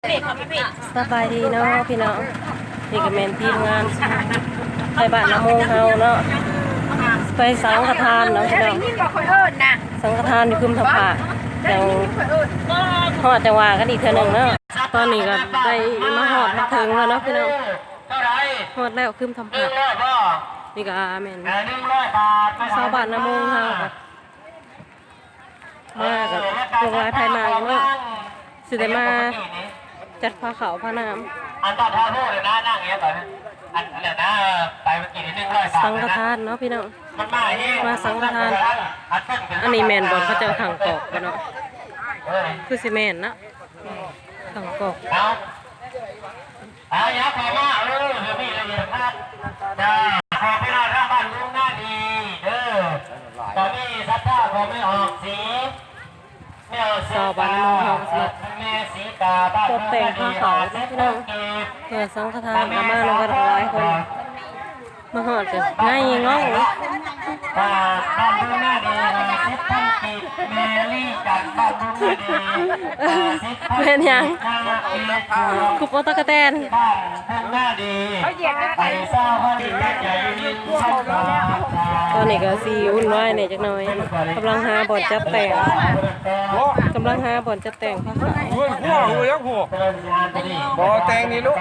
ສະບາຍດີເນາະພີ່ນ້ອງ, ນີ້ກໍແມ່ນທີມງານໄທບ້ານນາໂມງເຮົາເນາະ, ໄປສັງຄະທານເນາະພີ່ນ້ອງ. ໄດ້ຍິນບໍ່ ຂ້ອຍເອີ້ນນະ ສັງຄະທານຢູ່ຄຶມຖ້ຳພະ, ຈັ່ງຮອດຈັ່ງວ່າກັນອີກເທື່ອໜຶ່ງເນາະ. ຕອນນີ້ກໍໄດ້ມາຮອດມາເຖິງແລ້ວເນາະພີ່ນ້ອງ, ຮອດແລ້ວຄຶມຖ້ຳພະ. ນີ້ກໍແມ່ນຊາວບ້ານນາໂມງເຮົາ ມາກໍລົງລາຍພາຍໃນເນາະ, ຊິໄດ້ມາຈັດພາເຂົ້າພານ້ຳ ອັນຕອນເຮົາຮູ້ແລ້ວນະ ນາງເອີຍ ອັນນັ້ນນະ ໄປເມື່ອກີ້ນີ້ ໜຶ່ງຮ້ອຍບາດ ສັງຄະທານເນາະພີ່ນ້ອງ, ມາສັງຄະທານ. ອັນນີ້ແມ່ນບ່ອນເຂົາເຈົ້າຖັງກອກບໍ່ເນາະ? ຄືຊິແມ່ນເນາະ, ຖັງກອກ. ອ່າ ຍັບເຂົ້າມາ ເອີ ມີລະອຽດຄັກ. ຈ້າ ຂໍພີ່ນ້ອງທາງບ້ານລຸງນາດີເດີ, ກໍມີສັດທາຂອງແມ່ອອກສີ ແມ່ອອກສີ ຊາວບ້ານນາໂມງເຮົາກໍຊິມາ ແມ່ສີກາ ບ້ານລຸງນາດີ ຫ້າສິບພັນກີບ ເພື່ອສັງຄະທານ ກໍມານຳກັນຫຼາຍຄົນ. ມາຮອດກໍງ່າຍງອງເນາະ. ບ້ານລຸງນາດີ ຫ້າສິບພັນກີບ, ແມ່ລີຈັນ ບ້ານລຸງນາດີ ຫ້າສິບພັນ ແມ່ນຫຍັງ? ຄຸບເອົາຕັກກະແຕນ ບ້ານລຸງນາດີ ອັນນີ້ຊາວພັນກີບ. ຕອນນີ້ກໍຊິວຸ່ນວາຍແດ່ຈັກໜ້ອຍ, ກຳລັງຫາບ່ອນຈັດແຕ່ງ ກຳລັງຫາບ່ອນຈັດແຕ່ງພາເຂົ້າ ເຮືອນຄົວ ເຮືອນຫຍັງພຸ້ນ ບໍ່ແຕ່ງນີ້ລູກ.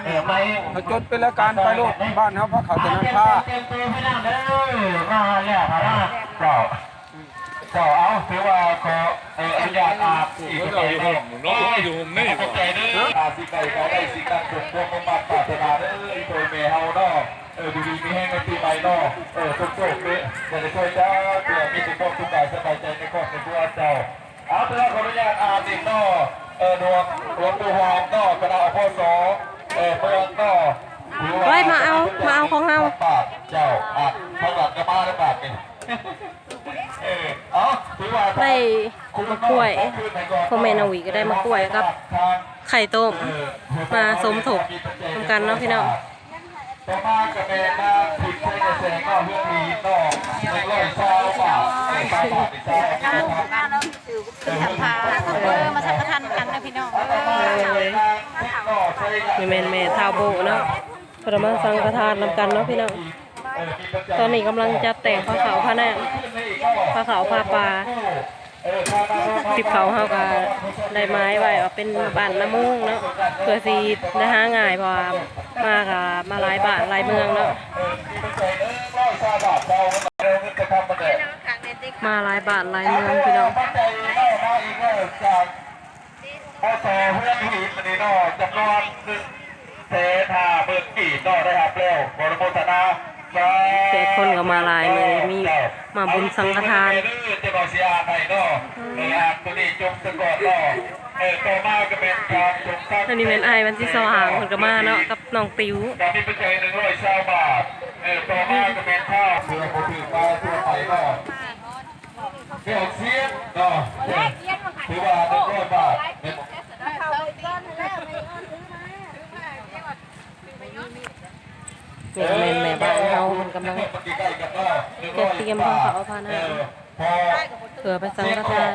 ເອີ ມາເອງ ເອົາຈົດເປັນລາຍການໄປໂລດ, ບ້ານເຮົາພາເຂົ້າແຕ່ນັ້ນພາ. ມາແລ້ວ ມາແລ້ວ ເຈົ້າ ເຈົ້າ ເອົາ ຖືວ່າຂໍ ເອີ ອະນຸຍາດອາບອີກ ເຈົ້າຢູ່ຮົ່ມເນາະ ເຈົ້າຢູ່ຮົ່ມນີ້ ຂອບໃຈເດີ. ອາ ສິ່ງໃດກໍໄດ້ ສິ່ງນັ້ນສົມຄວາມມຸ່ງມາດປາດຖະໜາເດີ ອີ່ພໍ່ແມ່ເຮົາເນາະ. ເອີ ຢູ່ດີມີແຮງໃນປີໃໝ່ເນາະ, ເອີ ໂຊກໆເດີ ຢ່າໄດ້ໂຊກຈ້າເທື່ອ, ມີແຕ່ຄວາມສຸກກາຍສະບາຍໃຈໃນຄອບໃນຄົວເຈົ້າ. ເອົາ ເທື່ອຂໍອະນຸຍາດອາບອີກເນາະ, ເອີ ຫຼວງ ຫຼວງປູ່ຫອມເນາະ ຄະນະ ອພສ ເອີ ເມືອງເນາະ ຖືວ່າ ໄວ້ມາເອົາ ມາເອົາຂອງເຮົາ ບາດເຈົ້າ. ອ່ະ ທາງຫຼັງກໍມາແລ້ວບາດນີ້. ເອີ ເອົາ ຖືວ່າ ໄດ້ໝາກກ້ວຍ ພໍ່ແມ່ນ້ອງຫວີກໍໄດ້ໝາກກ້ວຍກັບໄຂ່ຕົ້ມ ເອີ ມາສົມທົບນຳກັນເນາະພີ່ນ້ອງ. ຕໍ່ມາກໍແມ່ນນາງທິບໄຊຍະແສງເນາະ ເຮືອນຫີນເນາະ ໜຶ່ງຮ້ອຍຊາວບາດ ເອີ ຊາວບາດນີ້ຊາວ ທຳພາ ເອີ ມາສັງຄະທານນຳກັນເດີພີ່ນ້ອງເອີຍ. ນີ້ແມ່ນແມ່ທ້າວໂບເນາະ, ເພິ່ນມາສັງຄະທານນຳກັນເນາະພີ່ນ້ອງ. ຕອນນີ້ກຳລັງຈັດແຕ່ງພາເຂົ້າພານ້ຳ ພາເຂົ້າພາປາ. ທິບເຂົາເຮົາກໍໄດ້ໝາຍໄວ້ວ່າເປັນບ້ານນາໂມງເນາະ ເພື່ອຊິໄດ້ຫາງ່າຍ ເພາະວ່າມາກໍມາຫຼາຍບ້ານຫຼາຍເມືອງເນາະ, ມາຫຼາຍບ້ານຫຼາຍເມືອງພີ່ນ້ອງ. ພໍສເຮືອນຫີນມື້ນີ້ເນາະ ຈຳນວນໜຶ່ງແສນຫ້າໝື່ນກີບເນາະ ໄດ້ຮັບແລ້ວ ຂໍອະນຸໂມທະນາ ສາທຸ. ແຂກຄົນກໍມາຫຼາຍມື້ນີ້ ມີມາບຸນສັງຄະທານ ເຈົ້າໜ້ອຍຊິອ່ານໃຫ້ເນາະ. ເອີ ອ່ານຕົວນີ້ຈົບສະກ່ອນເນາະ. ເອີ ຕໍ່ມາກໍແມ່ນການຊົມສັກ ອັນນີ້ແມ່ນອ້າຍວັນທີຊາວຫ້າ ເພິ່ນກໍມາເນາະ ກັບນ້ອງຕິວ ການມີປັດໄຈໜຶ່ງຮ້ອຍຊາວບາດ. ເອີ ຕໍ່ມາກໍແມ່ນຂ້າວ ເພື່ອບໍ່ຖືກມາທົ່ວໄປເນາະ. ແກ້ວຊຽນເນາະ ຖືວ່າໜຶ່ງຮ້ອຍບາດ. ແມ່ນໆ ແມ່ບ້ານເຮົາເພິ່ນກຳລັງຈັດຕຽມພາເຂົ້າພານ້ຳ ເພື່ອໄປສັງຄະທານ.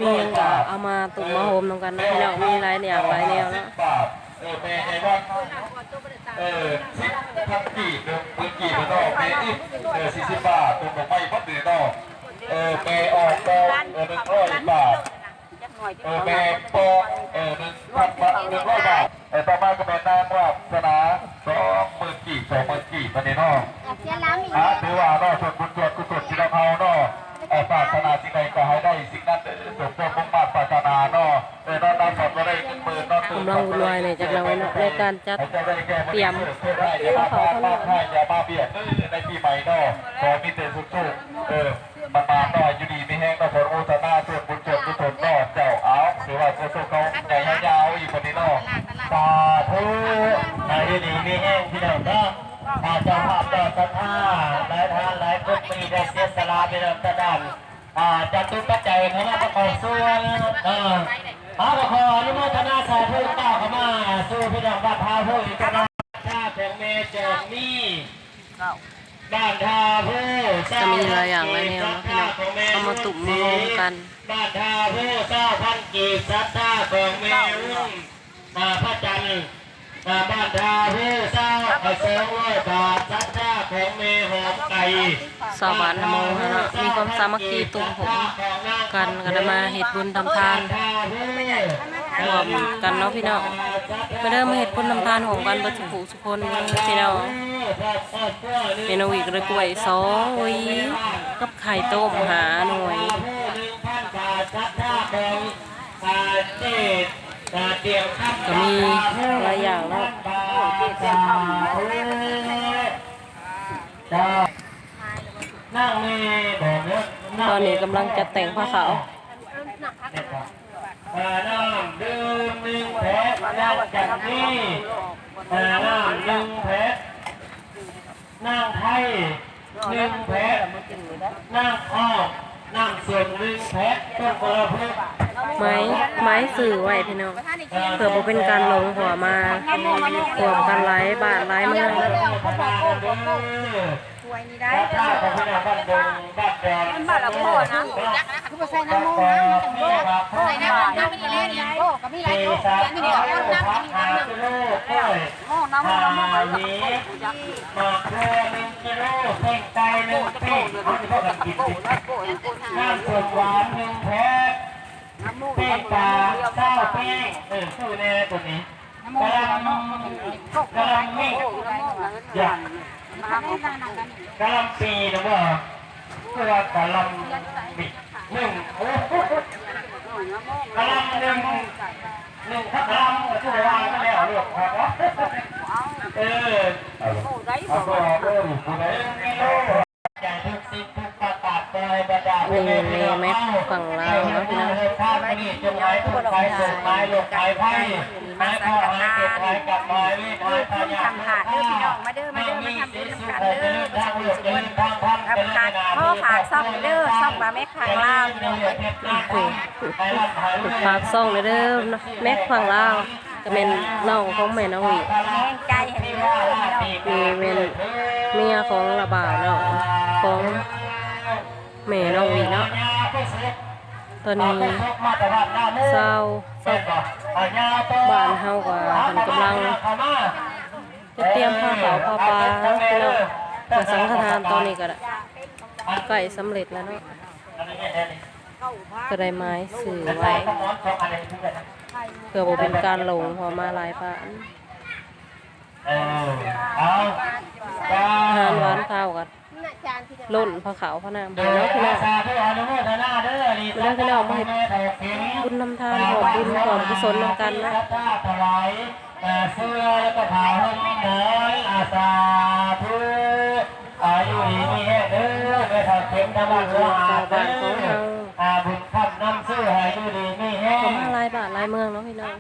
ມີຫຍັງກໍເອົາມາຕຸ້ມມາໂຮມນຳກັນເນາະພີ່ນ້ອງ, ມີຫຼາຍຢ່າງຫຼາຍແນວເນາະ. ເອີ ແມ່ໃຫຍ່ວັດ ເອີ ສິບພັນກີບ ເດີ ໝື່ນກີບເນາະ. ແມ່ອິດ ເອີ ສີ່ສິບບາດ ຕົ້ນດອກໄມ້ໝົດເລີຍເນາະ. ເອີ ແມ່ອອກດອກ ເອີ ໜຶ່ງຮ້ອຍບາດ. ເອີ ແມ່ປອກ ເອີ ໜຶ່ງພັນບາດ ໜຶ່ງຮ້ອຍບາດ. ເອີ ຕໍ່ມາກໍແມ່ນນາງວາດສະໜາ ສອງໝື່ນກີບ ສອງໝື່ນກີບ ອັນນີ້ເນາະ. ອ່າ ຖືວ່າເນາະ ສ່ວນບຸນສ່ວນກຸສົນທີ່ນຳເຮົາເນາະ ເອີ ປາດຖະໜາສິ່ງໃດກໍໃຫ້ໄດ້ສິ່ງນັ້ນເດີ ສົມຄວາມມຸ່ງມາດປາດຖະໜາເນາະ. ເອີ ນອນຫຼັບຝັນບໍ່ໄດ້ເງິນໝື່ນ ນອນຕື່ນຝັນບໍ່ໄດ້ເງິນແສນ ໃນການຈັດຕຽມ ເພື່ອເຂົ້າພານ້ຳ ຢ່າມາບຽດເດີ ໃນປີໃໝ່ເນາະ. ຂໍມີແຕ່ສຸກໆ ເອີ ໝານໆເນາະ ຢູ່ດີມີແຮງເນາະ. ຂໍອະນຸໂມທະນາສ່ວນບຸນສ່ວນກຸສົນເນາະເຈົ້າ. ເອົາ ຖືວ່າສົກເຂົາໃຫຍ່ເຮົາຍາວອີກບັດນີ້ເນາະ. ສາທຸ ໃຫ້ຢູ່ດີມີແຮງພີ່ນ້ອງເນາະ. ຖ້າເຈົ້າພາບເຈົ້າສັດທາ ຫຼາຍທ່ານຫຼາຍຄົນ ມື້ນີ້ໄດ້ເສຍສະຫຼະໄປນຳທາງດ້ານ ອ່າ ຈະຕຸປັດໄຈເຂົ້າມາປະກອບສ່ວນ ເອີ ເຮົາກໍຂໍອະນຸໂມທະນາສາທຸ ກ້າວເຂົ້າມາສູ່ພີ່ນ້ອງວັດທ່າໂພອີກຈັກໜ້ອຍ. ຊາຂອງແມ່ຈອມມີ ບ້ານທ່າໂພ ກໍມີຫຼາຍຢ່າງຫຼາຍແນວເນາະພີ່ນ້ອງ ເອົາມາຕຸ້ມມາໂຮມກັນ. ບ້ານທ່າໂພ ຊາວພັນກີບ ສັດທາຂອງແມ່ອຸ້ມ ນາພະຈັນ ນາບ້ານທ່າໂພ ຊາວ ສອງຮ້ອຍບາດ ສັດທາຂອງແມ່ຫອມໄກ່ ຊາວບ້ານນະໂມເຮົາເນາະ ມີຄວາມສາມັກຄີຕົງຫົງກັນ ກໍໄດ້ມາເຮັດບຸນທຳທານຮ່ວມກັນເນາະພີ່ນ້ອງ. ມາເດີ ມາເຮັດບຸນທຳທານຮ່ວມກັນເບິດທຸກຜູ້ທຸກຄົນພີ່ນ້ອງ. ແມ່ນ້ອງວິກໄດ້ກ້ວຍສອງຫວີ ກັບໄຂ່ຕົ້ມຫ້າໜ່ວຍ. ກໍມີຫຼາຍຢ່າງເນາະ. ຕອນນີ້ກຳລັງຈັດແຕ່ງຜ້າຂາວ. ນ້ຳດື່ມໜຶ່ງແພັກ ນ້ຳຈັນນີ ນ້ຳໜຶ່ງແພັກ ນາງໄທໜຶ່ງແພັກ ນາງອອກ ນ້ຳສົ້ມໜຶ່ງແພັກ ຕົ້ນກະລະພຸກ ໝາຍ ໝາຍຊື່ໄວ້ພີ່ນ້ອງ ເພື່ອບໍ່ເປັນການຫຼົງ ເພາະວ່າມາຮ່ວມກັນຫຼາຍບ້ານຫຼາຍເມືອງ. ຖ້າຂອງພີ່ນ້ອງບ້ານດົງ ບ້ານແດງ ມັນບາດລະພໍນະ ຄືບໍ່ໃສ່ນ້ຳໂມນະ ໃສ່ນ້ຳໂມນະ ມີແລ້ວນີ້ ໂອ້ ກໍມີຫຼາຍໂຕ ມີດຽວ ນ້ຳກໍມີ ນ້ຳ ໂອ້ ນ້ຳໂມນະ ໝາກເຂືອໜຶ່ງກິໂລ ເປັ້ງໄກ່ໜຶ່ງປີກ ເຮົາຊິພາກັນກິນ ນ້ຳສົ້ມຫວານໜຶ່ງແພັກ ເປັ້ງປາຊາວແປ້ງ ເອີ ຊື້ແດ່ໂຕນີ້ ກະລຳ ກະລຳມີ ຢາກ ກະລຳປີນະບໍ່ ຄືວ່າກະລຳມີໜຶ່ງ ໂອ້ ກະລຳໜຶ່ງ ໜຶ່ງພັນກະລຳ ກໍຄືວ່າມັນແລ້ວໂລດ ເອີ ເອົາ ເອົາ ເອົາ ຜູ້ໃດ ໃຈທຸກສິ່ງທຸກປະການ ຂໍໃຫ້ບັນດາ ນີ້ແມ່ແມັກຝັ່ງລາວເນາະພີ່ນ້ອງ ເອີ ມື້ນີ້ຈົ່ງໃຫ້ທຸກໄພໂສກໄພໂລກໄພໄພ ຫາຍເຈັບຫາຍກຳ ຫາຍເວນຫາຍພະຍາດ ມາເດີ ມາເດີ ມາທຳບຸນນຳກັນເດີ ສຸຂະ ສຸຂະ ຂໍຝາກຊ່ອງເດີ ຊ່ອງບ່າວແມັກຝັ່ງລາວ ຝາກຊ່ອງເດີ ແມັກຝັ່ງລາວ ກໍແມ່ນນ້ອງຂອງແມ່ນ້ອງວິ ໃຫ້ແຮງໃຈໃຫ້ເດີ ນີ້ແມ່ນເມຍຂອງລາວບ່າວເນາະ ຂອງແມ່ນ້ອງວິເນາະ ຕອນນີ້ຊາວ ຊາວບ້ານເຮົາກໍເພິ່ນກຳລັງຈະຕຽມຜ້າຂາວຜ້າປ່າເນາະພີ່ນ້ອງ ເພື່ອສັງຄະທານ ຕອນນີ້ກໍໃກ້ສຳເລັດແລ້ວເນາະ. ກໍໄດ້ໝາຍຊື່ໄວ້ ເພື່ອບໍ່ເປັນການຫຼົງ ເພາະວ່າມາຫຼາຍບ້ານ ເອີ ເອົາ ອາຫານຫວານຄາວກໍລົ້ນຜ້າຂາວຜ້ານ້ຳເນາະພີ່ນ້ອງ ເດີ ສາທຸອະນຸໂມທະນາເດີ ມາເດີພີ່ນ້ອງ ມາເຮັດບຸນທຳທານ ຮ່ວມບຸນຮ່ວມກຸສົນນຳກັນເນາະ ສັດທາຖວາຍ ເອີ ເສື້ອແລ້ວກໍຜ້າຫົ່ມໝອນ ອາ ສາທຸ ອາ ຢູ່ດີມີແຮງເດີ ແມ່ເຖົ້າເຂັມທຳມະໂຄຫາດເດີ ອາ ບຸນຄຳນຳສູ່ ໃຫ້ຢູ່ດີມີແຮງ ກໍມາຫຼາຍບ້ານຫຼາຍເມືອງເນາະພີ່ນ້ອງ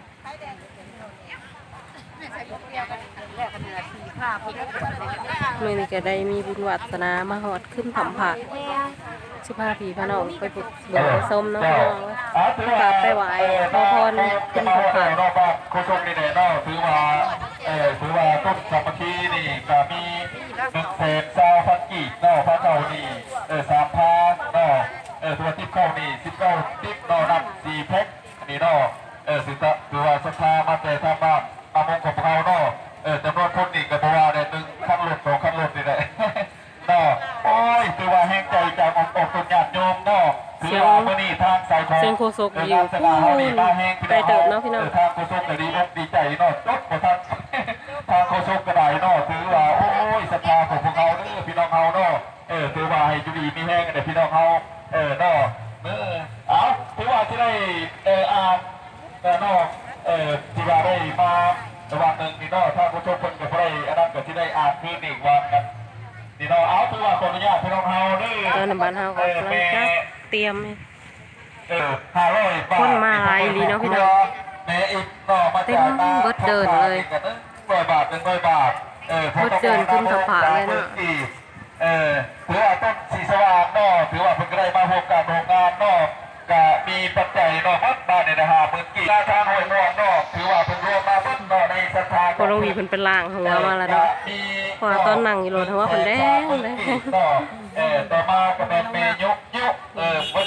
ມື້ນີ້ກໍໄດ້ມີບຸນວາດສະໜາມາຮອດຂຶ້ນຖ້ຳພະ ຊິພາພີ່ພານ້ອງໄປ ເບິ່ງໄປຊົມເນາະພີ່ນ້ອງ ໄປກາບໄປໄຫວ້ຂໍພອນຂຶ້ນຖ້ຳພະ ເນາະ ບ້ານໂຄສົກນີ້ແຫຼະເນາະ ຖືວ່າ ເອີ ຖືວ່າຕົ້ນສາມັກຄີນີ້ກໍມີໜຶ່ງແສນຊາວພັນກີບເນາະ ພາເຂົ້ານີ້ ເອີ ສາມພັນເນາະ ເອີ ຖືວ່າຕິບເຂົ້ານີ້ສິບເກົ້າຕິບເນາະ ນ້ຳສີ່ແພັກ ອັນນີ້ເນາະ ເອີ ຖືວ່າ ຖືວ່າສັດທາມາແຕ່ທາງບ້ານນາມຸງຂອງພວກເຮົາເນາະ ເອີ ຈຳນວນຄົນນີ້ກໍບໍ່ວ່າແດ່ ໜຶ່ງຄັນລົດ ສອງຄັນລົດນີ້ແຫຼະ ເນາະ ໂອ້ຍ ຖືວ່າແຮງໃຈຈາກອົກອອກຕົນຍາດໂຍມເນາະ ຖືວ່າມື້ນີ້ທາງສາຍຂອງ ສຽງໂຄສົກຢູ່ພຸ້ນ ໄກເຕີບເນາະພີ່ນ້ອງ ເອີ ທາງໂຄສົກກໍດີອົກດີໃຈເນາະ ຈົບບໍ່ທັນ ທາງໂຄສົກກໍໄດ້ເນາະ ຖືວ່າ ໂອ້ຍ ສັດທາຂອງພວກເຮົາເດີ ພີ່ນ້ອງເຮົາເນາະ ເອີ ຖືວ່າໃຫ້ຢູ່ດີມີແຮງເດີ ພີ່ນ້ອງເຮົາ ເອີ ເນາະ ເອີ ເອົາ ຖືວ່າຊິໄດ້ ເອີ ອ່ານ ເອີ ເນາະ ເອີ ທີ່ວ່າໄດ້ມາລະຫວ່າງໜຶ່ງນີ້ເນາະ ທ່ານຜູ້ຊົມເພິ່ນກໍບໍ່ໄດ້ອັນນັ້ນ ກໍຊິໄດ້ອ່ານຄືນອີກວ່າກັນນີ້ເນາະ ເອົາ ຖືວ່າຂໍອະນຸຍາດພີ່ນ້ອງເຮົາເດີ ຕອນນັ້ນບ້ານເຮົາກໍກຳລັງຈັດຕຽມ ເອີ ຫ້າຮ້ອຍບາດ ຄົນມາຫຼາຍອີ່ຫຼີເນາະພີ່ນ້ອງ ແມ່ອິດເນາະ ມາຈາກ ເຕັມເບິດເດີ່ນເລີຍ ໜຶ່ງຮ້ອຍບາດ ໜຶ່ງຮ້ອຍບາດ ເອີ ເບິດເດີ່ນຂຶ້ນຖ້ຳພະເລີຍເນາະ ເອີ ຖືວ່າຕົ້ນສີສະຫວ່າງເນາະ ຖືວ່າເພິ່ນກໍໄດ້ມາຮ່ວມການຮ່ວມງານເນາະ ກະມີປັດໄຈເນາະ ໝົດບາດນີ້ນະ ຫ້າໝື່ນກີບ ທາງຫ້ວຍມ່ວງເນາະ ຖືວ່າເພິ່ນລວມມາເບິດເນາະ ໃນສັດທາ ພໍ່ຫຼວງຫວີເພິ່ນໄປລ້າງຫົວມາແລ້ວເນາະ ເພາະວ່າຕອນນັ່ງຢູ່ລົດ ຫົວເພິ່ນແດງເລີຍ ເອີ ຕໍ່ມາກໍແມ່ນແມ່ຍຸຍຸ ເອີ ເພິ່ນ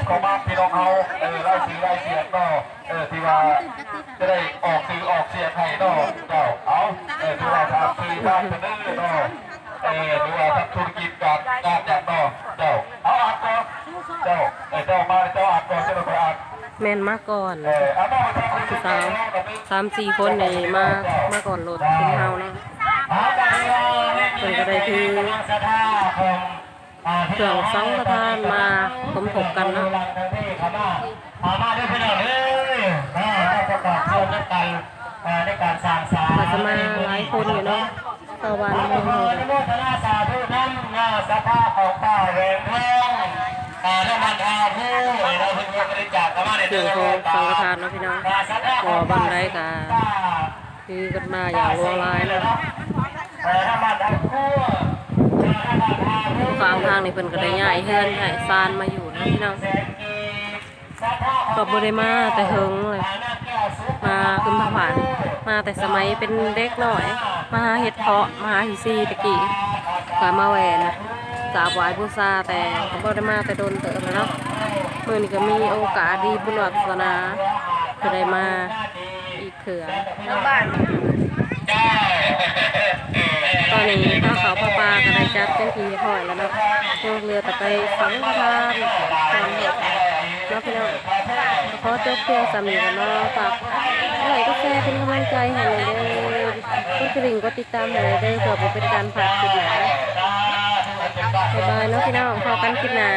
ບເຂົ້າມາພີ່ນ້ອງເຮົາ ເອີ ລາຍຊື່ລາຍສຽງເນາະ ເອີ ທີ່ວ່າຈະໄດ້ອອກຊື່ອອກສຽງໃຫ້ເນາະ ເຈົ້າ ເອົາ ເອີ ຖືວ່າຕາມຊື່ບ້ານເພິ່ນເດີເນາະ ເອີ ຖືວ່າທຳທຸລະກິດການງານຫຍັງເນາະ ເຈົ້າ ເອົາ ອ່ານກ່ອນ ເຈົ້າ ເອີ ເຈົ້າມາ ເຈົ້າອ່ານກ່ອນ ເຈົ້າໄປອ່ານ ແມ່ນມາກ່ອນ ເອີ ເອົາມາ ສາມ ສາມສີ່ຄົນນີ້ມາ ມາກ່ອນໂລດຊຸມເຮົາເນາະ ເພິ່ນກໍໄດ້ຖື ເຄື່ອງສັງຄະທານມາສົມທົບກັນເນາະ ອ່າ ມາເດີພີ່ນ້ອງເອີຍ ອ່າ ມາປະກອບສ່ວນນຳກັນ ອ່າ ໃນການສ້າງສາ ກໍຈະມາຫຼາຍຄົນຢູ່ເນາະ ຊາວບ້ານໃນເມືອງເຮົາ ສາທຸນຳ ອ່າ ສັດທາຂອງປ້າແຫວນທອງ ອ່າ ນຳບັນດາຜູ້ ເອີ ເພິ່ນກໍບໍລິຈາກເຂົ້າມາໃນ ເລື່ອງຂອງສັງຄະທານເນາະພີ່ນ້ອງ ບໍ່ບ່ອນໃດກໍ ຖືກັນມາຢ່າງຫຼວງຫຼາຍເນາະ ຂ້າງທາງນີ້ເພິ່ນກໍໄດ້ຍ້າຍເຮືອນຍ້າຍຊານມາຢູ່ເນາະພີ່ນ້ອງ ກໍບໍ່ໄດ້ມາແຕ່ເຫິງເລີຍ ມາຄືນມາຜ່ານ ມາແຕ່ສະໄໝເປັນເດັກນ້ອຍ ມາຫາເຫັດເພາະ ມາຫາຂີ້ຊີແຕ່ກີ້ ກໍມາແວ່ນະ ກາບໄຫວ້ບູຊາ ແຕ່ກໍບໍ່ໄດ້ມາແຕ່ດົນເຕີບແລ້ວເນາະ ມື້ນີ້ກໍມີໂອກາດດີບຸນວາສະໜາ ກໍໄດ້ມາອີກ ເທື່ອ ເມືອງບ້ານ ຕອນນີ້ພາເຂົ້າພາປາກໍໄດ້ຈັດເປັນທີ່ຮຽບຮ້ອຍແລ້ວເນາະ ຍັງເຫຼືອແຕ່ໄປສັງຄະທານກ່ອນເນາະພີ່ນ້ອງ ຂໍຈົບພຽງສ່ຳນີ້ກ່ອນເນາະ ຝາກກົດໄລ້ກົດແຊເປັນກຳລັງໃຈໃຫ້ແດ່ເດີ ກົດກະດິ່ງກົດຕິດຕາມໃຫ້ແດ່ເດີ ເພື່ອບໍ່ເປັນການພາດຄລິບໃໝ່ ບາຍບາຍເນາະພີ່ນ້ອງ ພໍ້ກັນຄລິບໜ້າ.